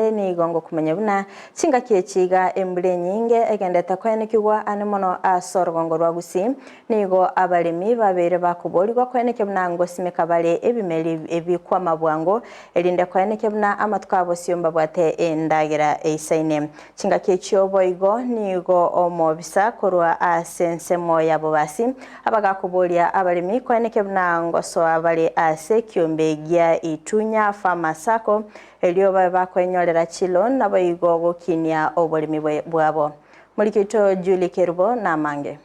Naende nigo ngokumanya buna chingaki echi iga embura enyinge egendete koenekigwa ane mono ase orogongo rwa Gusii. Nigo abaremi babeire bakoborigwa koenekia buna ngosimeka bare ebimeri ebikwama bwango, erinde koenekia buna amatuko a bosio mbabwate endagera eisaine. Chingaki echio boigo nigo omobisa korwa ase ensemo ya bobasi abagakoboria abaremi koenekia buna ngosoa bare ase ekiombe gia Itunya Farmers Sacco erio babe bakoenyorera chiloan naboigo gokinia oboremi bwabo. Moriki oito Julie Kerubo namange.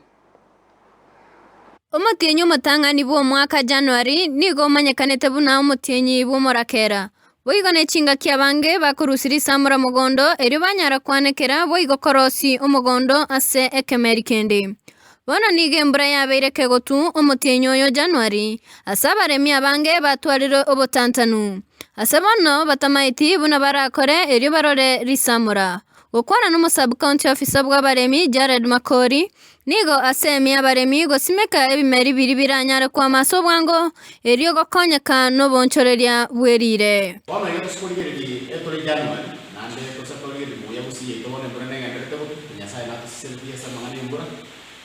Omotienyi omotang'ani bw'omwaka Januari nigo omanyekanete buna omotienyi bw'omorakera. Boigo ne chingaki abange bakorusia risamora mogondo erio banyara kwanekera boigo korosia omogondo ase ekemeri kende. Bono nigo embura yabeire kegotu omotienyi oyo Januari, ase abaremi abange batwarire obotantanu. Ase bono batamaeti buna barakore erio barore risamora. Gokwana nomo-sub-county officer bw'abaremi Jared Makori, nigo asemia abaremi gosimeka ebimeri biria biranyare kwama ase obwango, erio gokonyeka noboonchoreria bw'erire. Bono iga tose korigereria etore January, naende tose torigereria buya gusii yaito bono embura negenderete bobe, na Nyasaye natoseseretie ase amang'ana 'embura.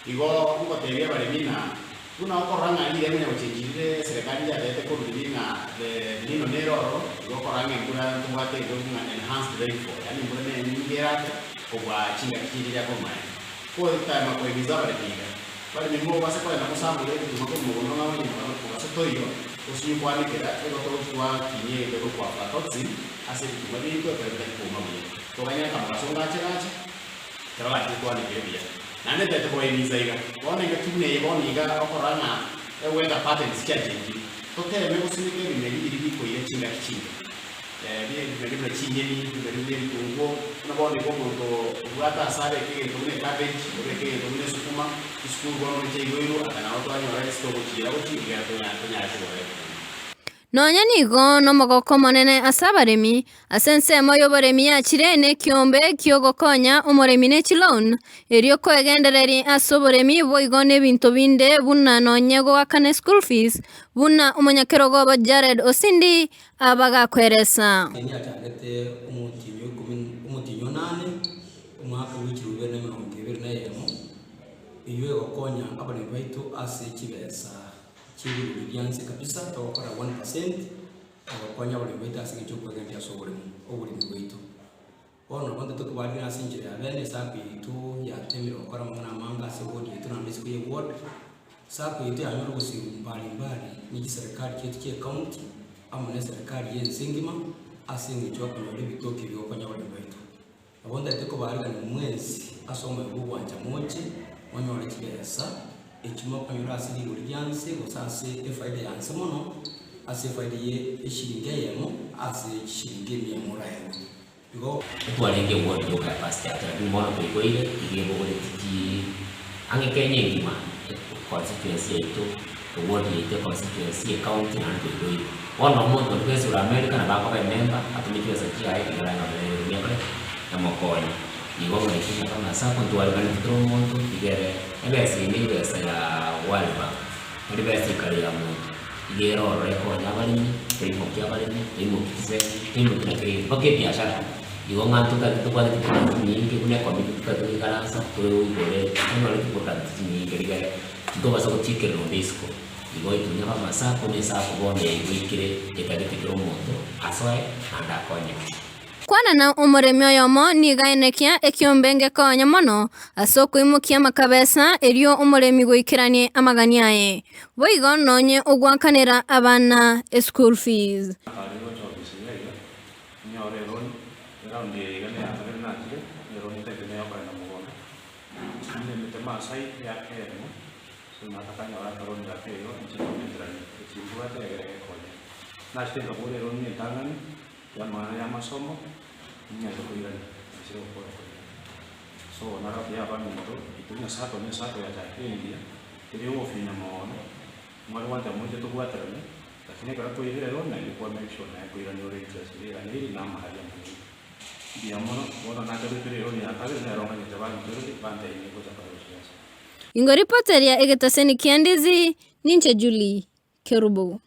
Igo ngotebia abaremi ng'a buna okorora ng'a riire ngonya gochenchirire eserekari yatebete korwa riria ng'a the Nino nere ororo, igo okorora ng'a embura ntobwate igo ng'a enhanced rainfall, yaani embura ne enyinge erache kobua chingaki chiria chiakorwa maega. Gotema kohimiza abaremi iga, baremi mobase kogenda mosambore ebituma korwa mogondo ng'a onye mogaso toiyo, osinye kwanekera igo togochi twakinia egento ekorokwa aflatoxin ase ebituma biaito ekero bitari kouma buya. Toganye aka mogaso ngache gache, ekero gachire twanekere buya. Naende ntagete kobaimiza iga, bono engaki buna eye bono iga okorora ng'a eweather patterns chiachenchire, toteme gosimeka ebimeri biria bikoira chingaki chinke. Ebimeri buna chinyeni, ebimeri buna ebitunguo, buna bono iga omonto obwate ase abeke egento buna ecabbage, obeke egento buna esukuma, chisukuru bono buna chiaigoirwe, aka nabo twanyora ase togochiira gochia igere tonyare kogora ebitunguo. Nonya nigo nomogoko omonene ase abaremi, ase ensemo y'oboremi yachire nekiombe ki'ogokonya omoremi ne chiloan, erio koegendereria ase oboremi boigo nebinto binde buna nonye goakana eschool fees, buna omonyakerogo obo Jared Osindi abagakweresa. Eri achagete omotienyi o ikomi, omotienyi o nane, omwaka bwe chilifu ibere na emerongo ebere na eyemo, eywo egokonya abaremi baito ase chibesa chi'ebirori bia nse kabisa, togokora one percent, egokonya abaremi baito ase eng'encho y'okwegendereria ase oboremo, oboremi bwaito. Bono nabo ntete kobarikera ase enchera ya bene, esaku yaito yatemire gokora amang'ana amange ase eward yaito naende isiko ya eward. Sacco yaito yanyora obosibwa mbari mbari ne chiserikari chiaito chia ecounty amo ne eserikari ya ense engima ase eng'encho yokonyora ebitoki bigokonya abaremi baito. Nabo ntagete kobaarigania mwensi ase omoyo bw'ogwancha moche monyore chibesa echi mokonyora ase rigori ria nse gose ase efaida ya nse mono ase efaida ye eshiringi eyemo ase chishiringi emia moraegwe. Igo. Etwarenge eward yoka ya first church lakini bono twaikoire iga ebogoretie chi ang'e Kenya engima constituency yaito eward yaito econstituency ecounty naende twaikoire. Bono omonto onde bwensi ore America nabo akoba emember atome chibesa chiaye iga aranyore erumi akore emokonye. Igo ng'a intwe buna kama sacco ntwariganeti kera omonto iga ere ebesa eye na ebesa ya World Bank tari besa ekare ya monto. Iga ere ororo ekonya abaremi, toimokia abaremi, toimokia chisemi, toimokia na kera egento mpaka ebiashara. Igo ng'a ntotagete tobwate chiproduct chinyinge buna ecommittee totagete goikaransa toigore tonyore chiproduct chinyinge rigere ntobasa gochiekerera onde isiko. Igo intwe onye amasako na esako bono yaigwekire etagete kera omonto asoe naende akonyeke. Kwana na omoremi oyomo nigo aenekia ekiombe ngekonye mono ase okoimokia amakabesa erio omoremi goikeranie amagani aye. Boigo nonye ogoakanera abana eschool fees. Natari gocha ofisi iga iga, ninyore eroni, eraundi eye iga neya kabere nachire, eroni ntagete neye okogenda mogondo, ndemete maasai eaka eyemo, so natakanyora akaroni gake igo, inche nkomenterania echi mbwate egere gekonye. Nachete nkabora eroni entang'ani. Y'amang'ana y'amasomo, ninyare koirania, nasire gokora koirania. So naro buya abaminto, intwe buna sacco ne sacco yachakire engiya, teri ogofinya moono, mware gwancha moche tobwaterane, lakini ekero twairire loan naende kwa make sure naye koirania ore interest riria eganeirie na amahari amanene. Mbuya mono, bono nacha goikera eloan ya kabere nero nganyete banchoreri bantebi ningocha korora chibesa. Ingoripoteria egetaseni kia Ndizi, ninche Julie Kerubo.